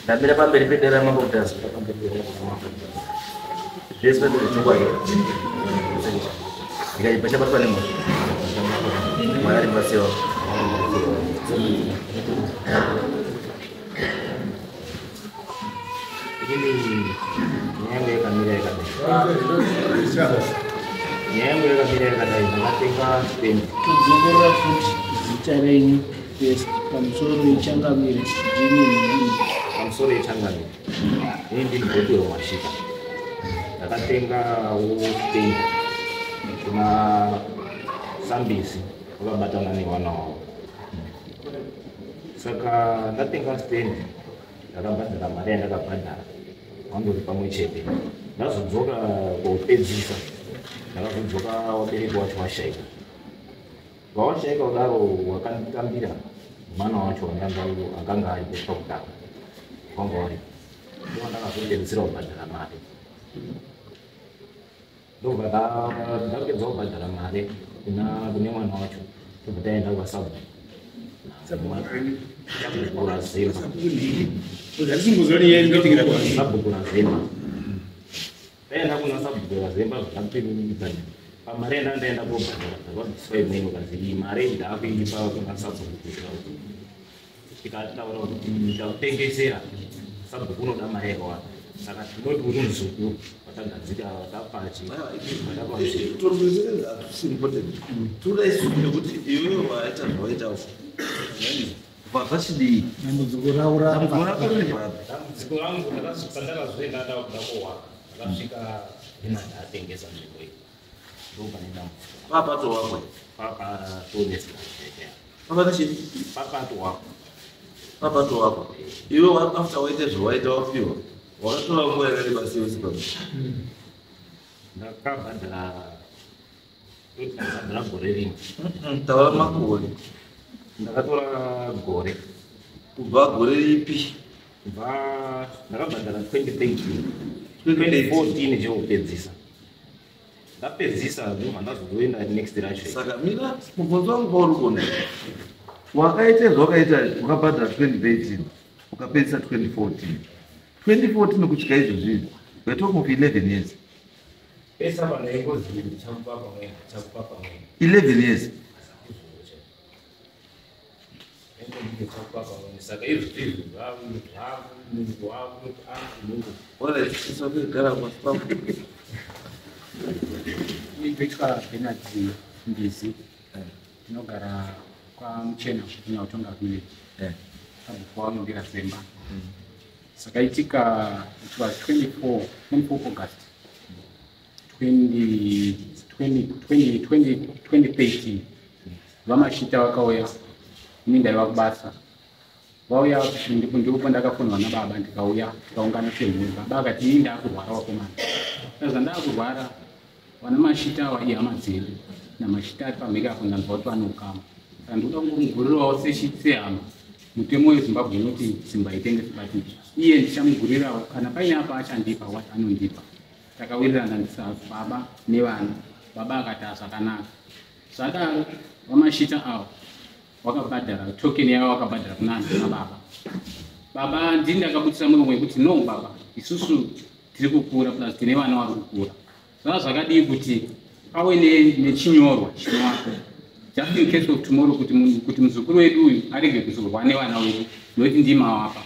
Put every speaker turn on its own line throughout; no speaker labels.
Ndamira pamberi pedare ramambo Mutasa. Pamberi pedare ramambo Mutasa. Zvese ndezvechokwadi. Ndikaipa chabatwa nemhosva. Mwari ari mubatsiri wangu. Inini nyaya yangu yakamira yakadai. Nyaya yangu yakamira yakadai. Ndakatenga stand.
Todzokorora futi zita renyu first pamusoro yechangamire ndini ndini.
Pamusoro yechangamire. Ini ndini Godwell Mashika. Ndakatengawo stand kuna Sambisi vakabatana nevana wavo. Saka ndatenga stand ndakabhadhara mari yandakabhadhara wandori pamwe chete. Ndazodzoka kopedzisa ndakazodzoka wabereki wacho washaika. Vawashaika kudaro wakanditambira mwana wacho wandanga akanga aripo pakutanga wanga waripo. Ndiwo ndakazopedzisira kubhadhara mari. Ndobva ndapedza kubhadhara mari kuna kune mwana wacho ndobva taenda kwasabhuku. Sabhuku Razemba. Sabhuku Razemba. Taenda kuna sabhuku Razemba zvakapinimidza pamari yanda ndaenda kobhadhara ndakabviswa imweni ukazi iyi mari ndaakuipa kuna sabhuku kuitira kuti tikataura kuti takutengesera sabhuku unoda mari yakawanda saka tinoti uri muzukuru watagadzira watapachi watapa
Hatusi important. Toda isu nekuti iwewe waita zvawaita zvachidii?
Dambudziko ravo
Dambudziko rako riri papi?
Dambudziko rangu pandakazoenda ndakuda kowaka ndakasvika ndina ndatengesa nzvimbo iyi ndopane dambudziko.
Papatowakwa.
Papatonetseka.
Papata chii?
Papatowakwa.
Papatowakwa. Iwe after waita zvawaita wafiwa wakatora nguva yakareba sei usipapa?
Ndakabhadhara toti ndakabhadhara gore rimwe.
Taura makore.
Ndakatora gore.
Kubva gore ripi?
Kubva ndakabhadhara 2013 2014 chekupedzisa. Ndapedzisa ndobva ndazoenda next racho.
Saka mira mubvunzo wangu pauri kuona wakaita zvawakaita wakabhadhara 2013 ukapedzisa 2014 2014 kusvika izvozvi we are talking of 11 years.
Pesa pano ingozi ndichakupa pamweni ndichakupa pamweni.
11 years.
Ndichakupa pamweni saka izvo izvo zvaku
Alright, it's okay, gara pasi pako.
Ndinoitwa Bernard Mbizi. Ndinogara kwaMuchena kuNyautonga village. Sabhuku wangu ndiRazemba. Zvakaitika, it was 24 August 20 20 20 2013. VaMashita vakauya, ini ndaiva kubasa. Vauya ndipo ndakafonwa nababa ndikauya tikaungana semhuri. Baba akati ini ndaakurwara wakomana. Saka zvandaakurwara vana Mashita ava ihama dzedu naMashita ari pamhiri apo ndanzwa kuti vane ukama. Saka ndinoda kungomugurirawo sehama. Mutemo weZimbabwe unoti Zimba haitengesi but iye ndichamugurirawo kana paine apa achandipa what anondipa. Takawirirana baba nevana. Baba akati zvakanaka. Zvadaro vaMashita ava wakabhadhara token yavo wakabhadhara kuna kuna baba. Baba ndini ndakabudisa muromo wekuti no baba isusu tiri kukura plus tine vana vari kukura. Zvava zvakadii kuti pave nechinyorwa chinowapo just in case of tomorrow kuti muzukuru wedu uyu arege kuzorwa nevana vedu nokuti ndimawapa.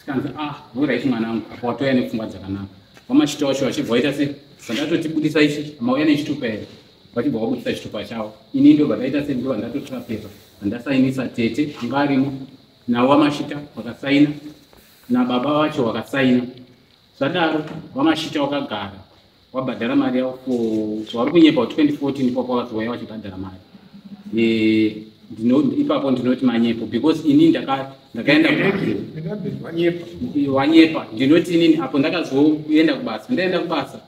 Sikanzi ah alright mwanangu apa watouya nepfungwa dzakanaka. VaMashita wacho vachibva vaita se zvandatotibudisa ichi mauya nechitupa here vachibva vabudisa chitupa chavo. Ini ndobva ndaita se ndobva ndatotora pepa ndandasainisa tete anga arimo navo vaMashita vakasaina nababa vacho vakasaina. Zvadaro vaMashita vakagara wabhadhara mari yavo for zvavari kunyepa 2014 ipapo vakazouya vachibhadhara mari. Ipapo ndinoti manyepo because ini ndakaenda wanyepa. Ndinoti inini apo ndakazoenda kubasa ndaenda kubasa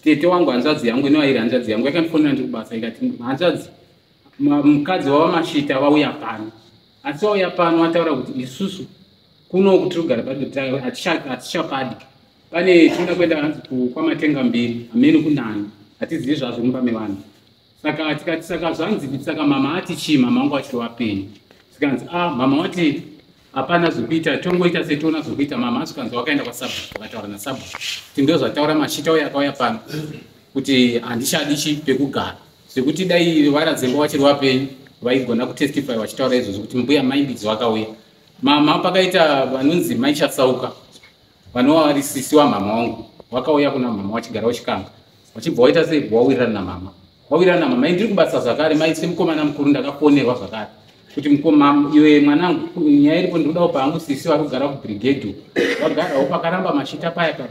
tete wangu hanzvadzi yangu inova iri hanzvadzi yangu yakandifonera ndiri kubasa ikati hanzvadzi mukadzi wavaMashita vauya pano asi vauya pano vataura kuti isusu kunoku tiri kugara padyo hatichapadi pane tinoda kuenda hanzi kwaMatenga mbiri hamene kunani hatizivi zvazvo mumba mevanhu. Saka tikati saka zvanzi saka mama ati chii mama wangu achiri wapenyu sikanzi ah mama wati Hapana zvekuita, tongoita setiona zvekuita. Mama asikanzi wakaenda kwasabhuku, vakataura nasabhuku kuti ndo zvataura Mashita uyo akauya pano kuti handichadi chi pekugara, zvekuti dai vaRadzemba vachiri vapenyu vaigona kutestify vachitaura izvozvo kuti mbuya Maimbidzi vakauya. Mama pakaita vanonzi Maichatsauka, vanova vari sisi wamama wangu, vakauya kuna mama vachigara Uchikanga, vachibva waita sei, wawirirana namama, wawirirana namama. Ndiri kubasa zvakare, mai semukomana mukuru ndakafonerwa zvakare kuti mukoma, iwe mwanangu, nyaya iripo, ndinodawo paangu sisi vari kugara kubrigade, vagarawo pakaramba Mashita paya paya.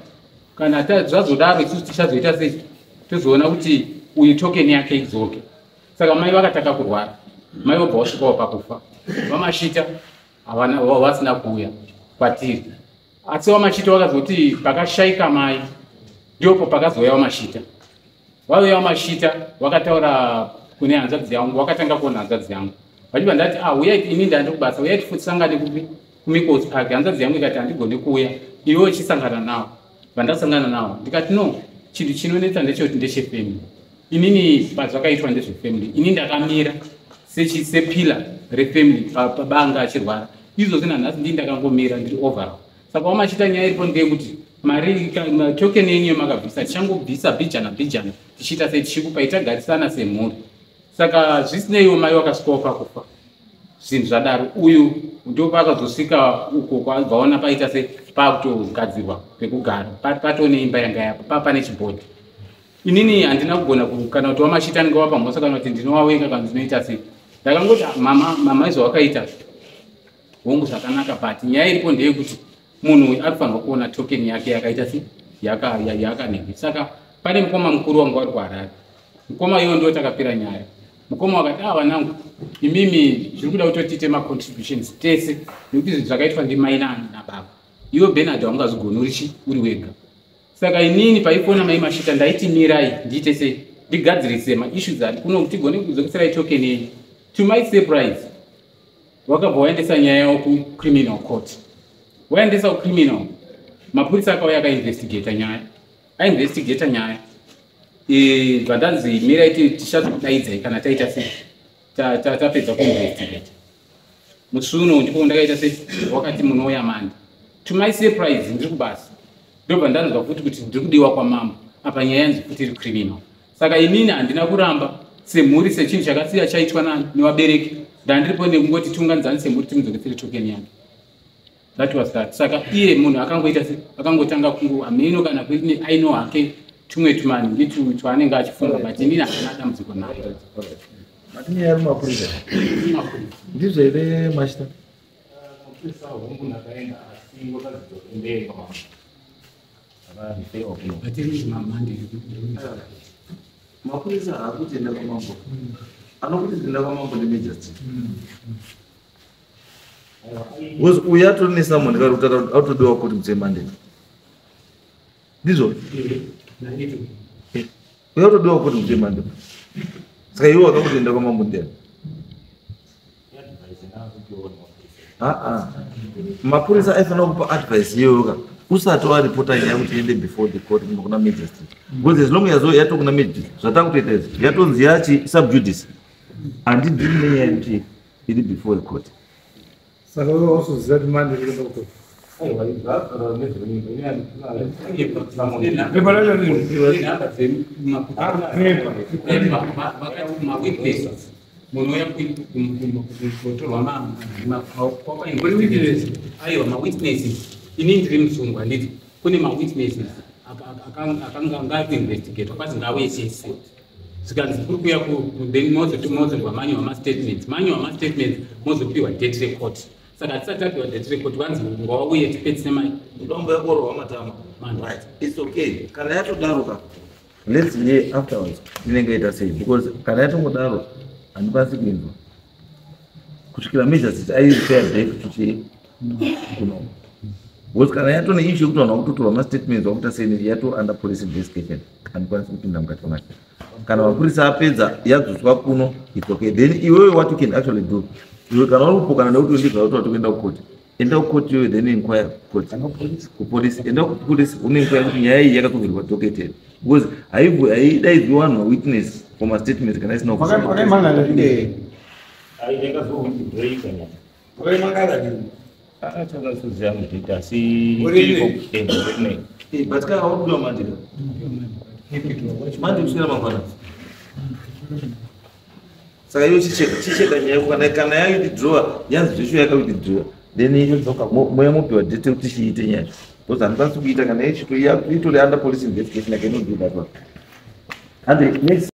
Kana zvazodaro, isusu tichazoita sei? Tozoona kuti uyu token yake idzoke. Saka mai vakatanga kurwara, mai vobva wasvikawo pakufa. VaMashita havana vasina kuuya kwatiri, asi vaMashita vakazoti pakashaika mai ndipo pakazouya vaMashita. Vauya vaMashita vakataura kune hanzvadzi yangu, vakatanga kuona hanzvadzi yangu vachibva ndati, "Ah, uyai, ini ndandi kubasa, uyai tifutisangane kupi, kuMicos Park." Hanzvadzi yangu ikati, "Handigoni kuuya, iwe uchisangana nawo." Vandasangana nawo ndikati, "No, chinhu chinonetsa ndechekuti ndechefamily. Inini pazvakaitwa ndezvefamily. Ini ndakamira sepillar refamily pabanga achirwara. Izvozvi nanhasi ndii ndakangomira, ndiri overall." Saka vaMashita, nyaya iripo ndeyekuti mari, token yenyu yemakabvisa, tichangobvisa bhijana bhijana, tichiita sei, tichikupai, tagarisana semhuri. Saka zvisineiwo, mai vakasvikawo pakufa. Zvinhu zvadaro, uyu ndo paakazosvika uko kwabvaona paita se paakutogadzirwa pekugara, patone imba yanga yapa pane chibhodhi. Inini handina kugona kana kuti vaMashita anenge wapa mhosva kana kuti ndinowawenga kana ndinoita sei. Ndakangoti, "Ah, mama, mama izvo wakaita hongu zvakanaka, but nyaya iripo ndeyekuti munhu uyu anofanirwa kuona token yake yakaita se yakanenge." Saka pane mukoma mukuru wangu vari kuHarare. Mukoma iwo ndo takapira nyaya. Mukoma wakati, "Ah, vanangu, imimi zviri kuda kuti tiite macontributions tese, nekuti zvinhu zvakaitwa ndimai nababa. Iwe Bernard haungazvigoni uri uri wega." Saka inini paifona mai Mashita ndaiti, "Mirai ndiite sei, ndigadzirise maissues ari kuno, tigone kudzokeserai token yenyu." To my surprise, wakabva waendesa nyaya yavo kucriminal court. Waendesa kucriminal, mapurisa akauya akainvestigata nyaya. Ainvestigata nyaya, bva ndanzi, "Mirai, tichazodaidzai kana taita sei, tapedza kuinvestigata." Musi uno ndipo ndakaita sei, wakati munouya Monday. To my surprise, ndiri kubasa, ndobva ndanzwa futi kuti ndiri kudiwa kwamambo. Apa nyaya yanzi futi iri criminal. Saka inini handina kuramba semhuri, sechinhu chakasiya chaitwa nevabereki. Ndandiripo nekungoti tiunganidzani semhuri, timudzokesere token yake. That was that. Saka iye munhu akangoita se akangotanga kungo hameno kana kuine aino hake tumwe tumaningi twaanenge achifunga, but inini handina dambudziko naye.
Mati nyaya yari mapurisa, ndizvo here, Mashita?
Mapurisa, hongu, ndakaenda, asi wakazidzoka kwamambo, akarifewa kuno.
Batiri mamandi.
Mapurisa haakuti enda kwamambo. Anokuti enda kwamambo ndemagistrate, because uyu atori nesummon kari kuti autodiwa kuti musemandeni, ndizvo? Uyu autodiwa kuti musemandeni. Saka iwe wakakuti enda kwamambo ndiani?
Advice ndaakupiwa nemapurisa.
Aa, mapurisa aifanira kupa advice iyoyo ka usati waripota nyaya kuti iende before the court kuna magistrate, because as long as yatokuna magistrate, zvatakutoita izvi yatonzi yachi subjudice, handidhiri nenyaya yekuti iri before the court.
Saka iwe wausoziva kuti Monday kuenda kukoti?
Aiwa, zvazara nezvenyika.
Pepa racho riri
Nhamba.
Pepa.
Mawitnesses munouya kutorwa.
Uri witness?
Aiwa, mawitnesses, ini ndiri musungwa, handiti? Kune mawitnesses akanga akuinvestigatwa, kwanzi ngauye chese. Zvikanzi kuri kuuya, then mozorwa manyorwa mastatements, manyorwa mastatements, mozopiwa date recourt. Saka hatisati tapiwa date recourt, kwanzi ngawauye tipedzise mai.
Mutombo yakorwa matama.
Mando.
Right, it's okay. Kana yatodaro ka, let's hear afterwards inenge ita sei, because kana yatongodaro handikwanisi kuinzwa kusvikira magistrate airefer back to chii kuno, because kana yatone issue yekuti vanhu vakutotorwa mastatements, vakuita sei, yato under police investigation, handikwanisi kupinda mukati macho. Kana mapurisa apedza, yadzoswa kuno, it's okay. Then iwewe, what you can actually do, iwe kana uri kupokana nekuti ndibva kuti watokuenda kukoti, enda kukoti iyoyo, then inquire kukoti, kupolisi. Enda kupolisi unoinquire kuti nyaya iyi yakatobvirwa docket here, because haidaidzwi vanhu mawitness for mastatements kana isina.
Wakaimangara rini?
Ai, ndakazowithdrawika nyaya.
Wakaimangara rini?
Chakasuziva mudhiti asi
Gore rinei?
gore rinei.
But kana wakudiwa manje ka, manje kuswera mangwana. Saka iwe chicheka, chicheka nyaya yako. Kana yawithdrawa, yanzi zveshuwa yakawithdrawa, then moya mopiwa date kuti chiite nyaya, because handikwanisi kuita kana itori under police investigation. I cannot do that one. And next.